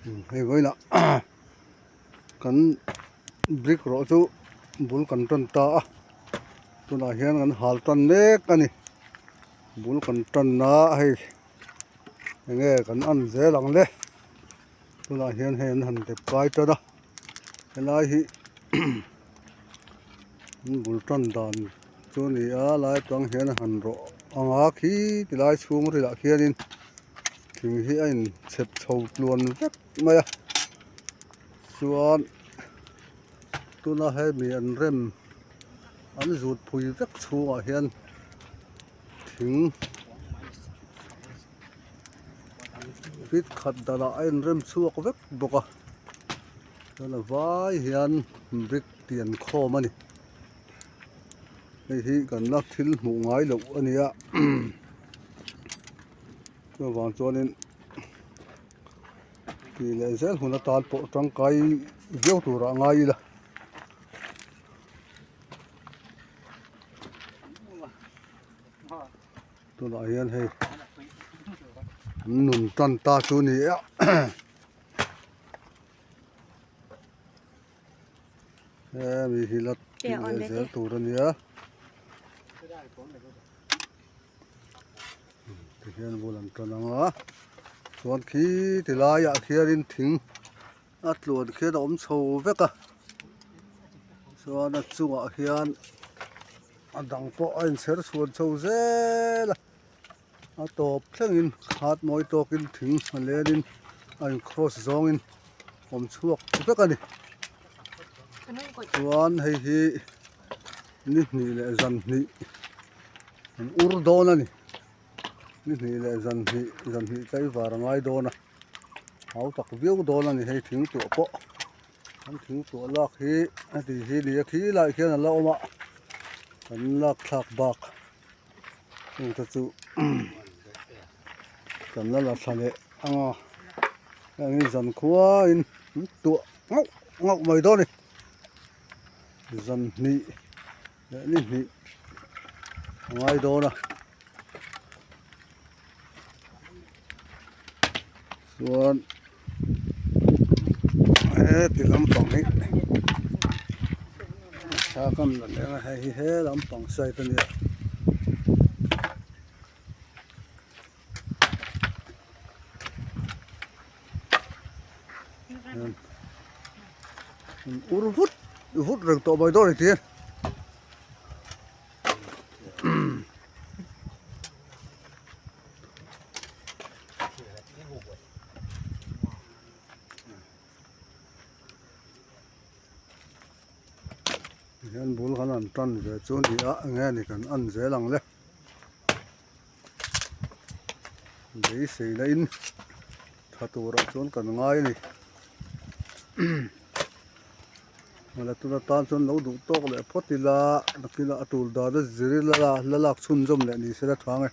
Hei vawiinah kan brick rawh chu bul kan tan ta a tunah hian kan hal tan mek a ni bul kan tan a hei enge kan en zel ang le tunah hian hei an han dep kai tan a helai hi an bul tan dan chu a ni a lai atang hian a han rawh ang a khi ti lai chhung rilah khianin thing hi a inchhep chho tluan vek mai a chuan tuna hemi an rem an zut phui vek chhungah hian thing fit khat danah a inrem chhuak vek bawk a chuan a vai hian brick tih an khawm a ni hei hi kan la thil hmuh ngai loh a ni a chuvang chuanin tih leh zel hun atan pawh tangkai viau turah a ngai ila. Tunah hian hei an nun tan ta chu a ni a hemi hi la tih leh zel tur a nia tihian bul an tan ang a chuan khi ti laiah khianin thing a tluan khian a awm chho vek a chuan a chungah hian a dang pawh a inchher chhuan chho zel a a tawp thlengin khat mawi tawkin thing a lenin a in cross zawngin awm chhuak vek a ni chuan hei hi ni hnih leh zan hnih an ur dawn a ni ni hnih leh zan hnih zan hnih tlaivar a ngai dawn a. Hau tak viau dawn a ni hei thing tuah pawh an thing tuah lak hi a ti hi ni a khi lai khian a la awm a kan lak thlak bak chung te chu kan la la thla leh ang a heng hi zan khua in an tuah nghauh nghauh mai dawn a ni zan hnih leh ni hnih a ngai dawn a. Chuan heti lampang hi thla kam la leng a hei hi he lampang side a nia. An ur vut vut reng tawh mai dawn a ni tih. Hian bul kan han tan ve chu ni a enge ni kan en zel ang le beisei la in tha turah chuan kan ngai a ni. Mawle tuna tan chuan lo duh tawk leh phawt ila nakinah a tul dan a zir ila la lak chhunzawm leh ni se la tha ang e.